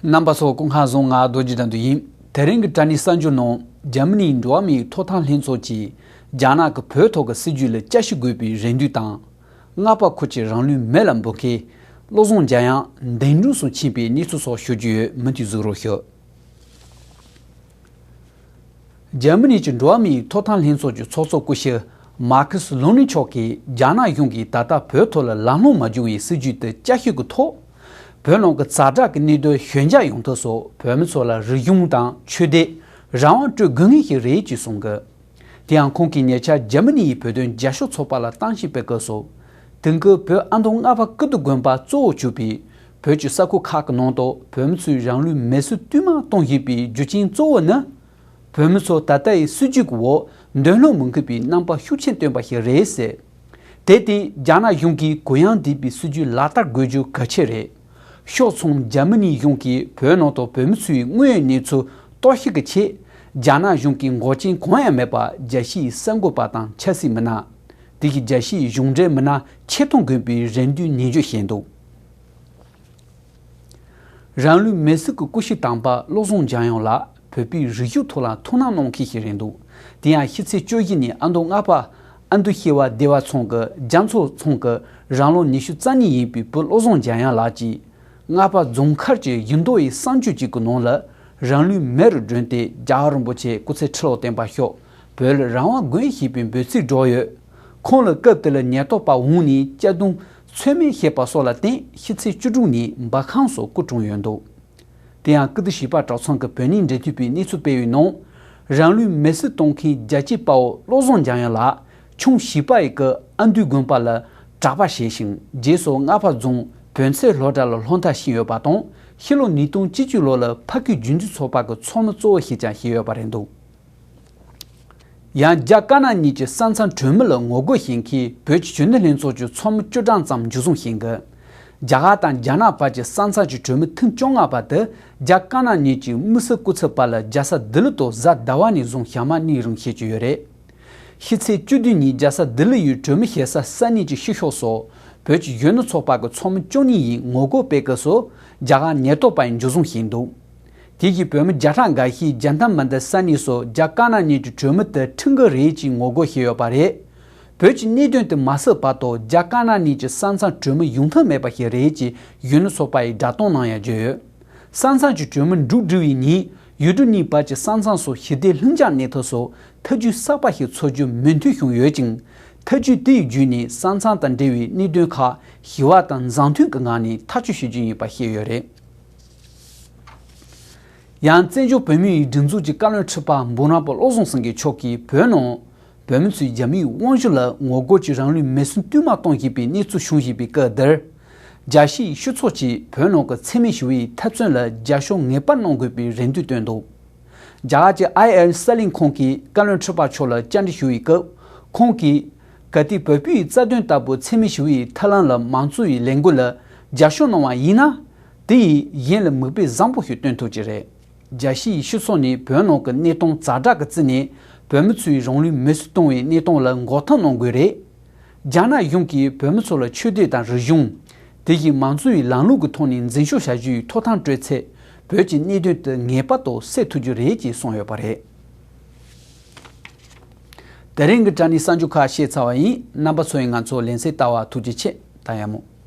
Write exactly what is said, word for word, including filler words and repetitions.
རྣམ་པ་ཚོ་སྐུ་ཁམས་བཟང་། ང་རྡོ་རྗེ་དགྲ་འདུལ་ཡིན། དེ་རིང་གི་དྲ་བརྙན་གསར་འགྱུར་ནང་། འཇར་མ་ནིའི་འགྲོ་བ་མིའི་ཐོབ་ཐང་ལྷན་ཚོགས་ཀྱིས་རྒྱ་ནག་གི་བོད་ཐོག་གི་སྲིད་བྱུས་ལ་བསྐྱར་ཞིབ་དགོས་པའི་རེ་འདུན་དང་། སྔགས་པ་ཁོ་ཆེ་རང་ལུས་མེ་ལ་འབུལ་མཁན་བློ་བཟང་འཇམ་དབྱངས་འདས་གྲོངས་སུ་ཕྱིན་པའི་གནས་ཚུལ་སོགས་ཞུ་རྒྱུ་ཡོད། མུ་མཐུད་གཟིགས་རོགས་ཞུ། འཇར་མ་ནི་གྱི་འགྲོ་བ་མིའི་ཐོབ་ཐང་ལྷན་ཚོགས་ཀྱི་ཚོགས་གཙོ་སྐུ་ཞབས་མར་ཁུ་སི་ལུང་ནི་མཆོག་གིས་རྒྱ་ནག་གཞུང་གིས་ད་ལྟ་བོད་ཐོག་ལ་ལམ་ལྷོང་མ་བྱུང་བའི་སྲིད་བྱུས་དེ་བསྐྱར་ཞིབ་ཀྱི་ཐོག་བོད་ནང་གི་ཛ་དྲག་གི་གནད་དོན་ཞི་འཇགས་ཡོང་ཐབས་སུ་བོད་མི་ཚོ་ལ་རིག་གཞུང་དང་ཆོས་དད་རང་དབང་སྤྲོད་དགོས་ངེས་ཤིག་རེད་ཅེས་གསུངས་ཀྱི། དེ་ཡང་ཁོང་གིས་ཉེ་ཆར་འཇར་མ་ནི་ཡི་བོད་དོན་རྒྱབ་སྐྱོར་ཚོགས་པ་ལ་གཏམ་བཤད་སྤེལ་སྐབས་སུ། དེང་སྐབས་བོད་ཨ་མདོ་རྔ་པ་ཀིརྟི་དགོན་པ་གཙོ་བོར་གྱུར་པའི་བོད་ཀྱི་ས་ཁུལ་ཁག་གི་ནང་དུ་བོད་མི་ཚོས་རང་ལུས་མེར་སྲེག་བསྟུད་མར་གཏོང་བཞིན་པའི་རྒྱུ་རྐྱེན་གཙོ་བོ་ནི། བོད་མི་ཚོ་ད་ལྟ་ཡི་སྲིད་བྱུས་ཀྱི་འོག་འདོད་བློ་མི་འཁོལ་བའི་རྣམ་པ་ཤུགས་ཆེན་སྟོན་པ་ཞིག་རེད་ཟེར། དེར་བརྟེན་རྒྱ་ནག་གཞུང་གིས་གུ་ཡངས་ལྡན་པའི་སྲིད་བྱུས་ལག་བསྟར་དགོས་རྒྱུ་གལ་ཆེ་རེད། ཕྱོགས་མཚུངས་འཇར་མ་ནིའི་གཞུང་གིས་བོད་ནང་དུ་བོད་མི་ ཚོའི་དངོས་ཡོད་གནས་ཚུལ་རྟོག་ཞིབ་ཀྱི་ཆེད། རྒྱ་ནག་གཞུང་གི་འགོག་རྐྱེན་གང་ཡང་མེད་པར་རྒྱལ་སྤྱིའི་གསར་འགོད་པ་དང་ཆབ་སྲིད་མི་སྣ། དེ་བཞིན་རྒྱལ་སྤྱིའི་གཞུང་འབྲེལ་མི་སྣ་ཆེད་གཏོང་དགོས་པའི་རེ་འདུན་ནན་བརྗོད་བྱས་འདུག་རང་ལུས་མེར་སྲེག་གི་སྐུ་ཞབས་དམ་པ་བློ་བཟང་འཇམ་དབྱངས་ལགས་བོད་པའི་རིག་གཞུང་ཐོག་ལ་ཐུགས་སྣང་གནང་མཁན་ཞིག་རེད་འདུག་དེ་ཡང་ཕྱི་ཚེས་བཅུ་བཞི་ཉིན་ཨ་མདོ་རྔ་པ་ཨ་མདོ་སྐྱེ་བ་བདེ་བ་ཚང་གི་རྒྱ་མཚོ་ཚང་གི་རང་ལོ་ཉི་ཤུ་རྩ་གཉིས་ཡིན་པའི་བུ་བློ་བཟང་འཇམ་དབྱངས་ལགས་ཀྱིས་རྔ་པ་རྫོང་མཁར་གྱི་ཡིད་འདོད་ཡི་གསང་སྤྱོད་ཅིག་གི་ནང་ལ་རང་ལུས་མེ་རུ་བསྒྲོན་ཏེ་རྒྱལ་བ་རིན་པོ་ཆེ་སྐུ་ཚེ་ཁྲི་ལོ་བརྟན་པར་ཤོག་བོད་ལ་རང་དབང་དགོས་ཞེས་པའི་འབོད་ཚིག་བསྒྲགས་ཡོད། ཁོང་ལ་སྐབས་དེ་ལ་ཉེན་རྟོག་པ་འོང་ནས་གཅར་རྡུང་ཚོད་མེད་བྱས་པ་སོགས་ལ་བརྟེན་ཕྱི་ཚེས་བཅུ་དྲུག་ཉིན་འབར་ཁམས་སུ་སྐུ་གྲོངས་ཡོད་འདུག་དེ་ཡང་ཀིརྟི་བྱིས་པ་གྲྭ་ཚང་གི་བོད་གནས་འབྲེལ་མཐུད་པས་གནས་ཚུལ་སྤེལ་བའི་ནང་། རང་ལུས་མེར་སྲེག་གཏོང་མཁན་རྒྱལ་གཅེས་དཔའ་བོ་བློ་བཟང་འཇམ་དབྱངས་ལགས་ཆུང་བྱིས་པ་ཡི་གི་ཨ་འདུས་དགོན་པ་ལ་གྲྭ་པ་བྱས་ཤིང་རྗེས་སུ་རྔ་པ་རྫོང་བོན་ཚེ་སློབ་གྲྭ་ལ་སློབ་མཐར་ཕྱིན་ཡོད་པ་དང་ཕྱི་ལོ་ཉིས་སྟོང་བཅུ་གཅིག་ལོ་ལ་ཕ་སྐད་རྒྱུན་སྡོད་ཚོགས་པ་གི་ཚོགས་མི་གཙོ་བོ་ཞིག་ཀྱང་བྱས་ཡོད་པ་རེད་འདུག་ཡང་རྒྱ་དཀར་ནག་གཉིས་ཀྱི་ས་མཚམས་གྲོས་མོལ་ལ་ངོ་རྒོལ་བྱེད་མཁན་བོད་ཀྱི་གཞོན་ནུ་ལྷན་ཚོགས་ཀྱི་ཚོགས་མི་བཅུ་གྲངས་ཙམ་འཇུ་བཟུང་བྱེད་མཁན། རྒྱ་གར་དང་རྒྱ་ནག་བར་གྱི་ས་མཚམས་ཀྱི་གྲོས་མོལ་ཐེངས་བཅོ་ལྔ་པ་དེ་རྒྱ་དཀར་ནག་གཉིས་ཀྱི་དམིགས་བསལ་སྐུ་ཚབ་པ་ལ་རྒྱལ་ས་ལྡི་ལི་དུ་གཟའ་ཟླ་བ་ནས་བཟུང་ཞག་མ་གཉིས་རིང་བྱེད་ཀྱི་ཡོད་རེད། ཕྱི་ཚེས་བཅུ་བདུན་ཉིན་རྒྱལ་ས་ལྡི་ལི་ཡུལ་གྲོས་མོལ་བྱེད་ས་ས་གནས་ཀྱི་ཕྱི་ཕྱོགས་སུ་བོད་ཀྱི་གཞོན་ནུ་ཚོགས་པ་གི་ཚོགས་མི་བཅུ་གཉིས་ཡིས་ངོ་རྒོལ་སྤེལ་སྐབས་སུ་རྒྱ་གར་ཉེན་རྟོག་པ་ཡིས་འཇུ་བཟུང་བྱས་འདུག་དེ་བཞིན་བོད་མི་བརྒྱ་ཕྲག་འགའ་ཤས་རྒྱལ་ཐང་མན་ད་ས་གནས་སུ་རྒྱ་དཀར་ནག་གཉིས་ཀྱི་གྲོས་མོལ་དེ་ཁྲིམས་འགལ་རེད་ཅེས་ངོ་རྒོལ་བྱས་ཡོད་པ་རེད། བོད་ཀྱི་གནད་དོན་དེ་མ་སེལ་བར་དུ་རྒྱ་དཀར་ནག་གཉིས་ཀྱི་ས་མཚམས་གྲོས་མོལ་ཡོང་ཐབས་མེད་པ་ཞིག་རེད་ཅེས་གཞོན་ནུ་ཚོགས་པ་ཡིས་བསྒྲགས་གཏམ་གནང་ཡང་བརྗོད་ཡོད། ས་མཚམས་ཀྱི་གྲོས་མོལ་མཇུག་སྒྲིལ་བའི་ཉིན་ཡུལ་གྲུ་གཉིས་བར་གྱི་ས་མཚམས་སུ་ཞི་བདེ་ལྷིང་འཇགས་གནས་ཐབས་སུ་ཐབས་ཇུས་གསར་པ་ཞིག་འཚོལ་རྒྱུ་མོས་མཐུན་བྱུང་ཡོད་ཅིང་། ཐབས་ཇུས་དེ་ཡི་བརྒྱུད་ནས་ས་མཚམས་དང་འབྲེལ་བའི་གནད་དོན་ཁག་ཞི་བ་དང་མཛའ་མཐུན་གྱི་ངང་ནས་ཐག་གཅོད་བྱེད་རྒྱུ་ཡིན་པ་བཤད་ཡོད་རེད། ཡང་བཙན་བྱོལ་བོད་མིའི་སྒྲིག་འཛུགས་ཀྱི་བཀའ་བློན་ཁྲི་པ་འབུམ་རམས་པ་བློ་བཟང་སེང་གེ་མཆོག་གིས་བོད་ནང་བོད་མི་ཚོས་རྒྱ་མིའི་དབང་སྒྱུར་ལ་ངོ་རྒོལ་གྱིས་རང་ལུས་མེར་སྲེག་བསྟུད་མར་གཏོང་བཞིན་པའི་གནས་ཚུལ་བྱུང་བཞིན་པའི་སྐབས་འདིར། རྒྱལ་སྤྱིའི་སྤྱི་ཚོགས་ཀྱིས་བོད་ནང་གི་འཚེ་མེད་ཞི་བའི་འཐབ་རྩོད་ལ་རྒྱབ་སྐྱོར་ངེས་པར་གནང་དགོས་པའི་རེ་འདུན་བཏོན་འདུག་རྒྱ་གར་གྱི་ཨའི་ཨེལ་གསར་གླིང་ཁང་གིས་བཀའ་བློན་ཁྲི་པ་མཆོག་ལ་བཅར་འདྲི་ཞུ་བའི་སྐབས་ཁོང་གིས། གལ་ཏེ་བོད་པའི་རྩ་དོན་ལྟ་བུ་འཚེ་མེད་ཞི་བའི་ཐབས་ལམ་ལ་མང་གཙོའི་ལས་འགུལ་ལ་རྒྱབ་སྐྱོར་གནང་བ་ཡིན་ན། དེ་ཡིས་གཞན་ལ་མིག་དཔེ་བཟང་པོ་ཞིག་སྟོན་ཐུབ་ཀྱི་རེད། རྒྱལ་སྤྱིའི་སྤྱི་ཚོགས་ནས་བོད་ནང་གི་གནས་སྟངས་ཛ་དྲག་གི་བརྩིས་ནས་བོད་མི་ཚོས་རང་ལུས་མེར་སྲེག་གཏོང་བའི་གནས་སྟངས་ལ་འགོག་ཐབས་གནང་དགོས་རེད། རྒྱ་ནག་གཞུང་གིས་བོད་མི་ཚོ་ལ་ཆོས་དད་དང་རིག་གཞུང་། དེ་བཞིན་མང་གཙོའི་ལམ་ལུགས་ཀྱི་ཐོག་ནས་འཛིན་སྐྱོང་བྱ་རྒྱུའི་ཐོབ་ཐང་སྤྲོད་ཚེ། བོད་ཀྱི་གནད་དོན་དེ་ངེས་པར་དུ་སེལ་ཐུབ་རྒྱུ་རེད་ཅེས་གསུངས་ཡོད་པ་རེད། དེ་རིང་གི་དྲ་བརྙན་གསར་འགྱུར་ཁག་བཤད་ཚར་བ་ཡིན། རྣམ་པ་ཚོས་ང་ཚོ་ལེ་ཚན་ལྟ་བར་ཐུགས་རྗེ་ཆེ། ད་ཡག་མོ།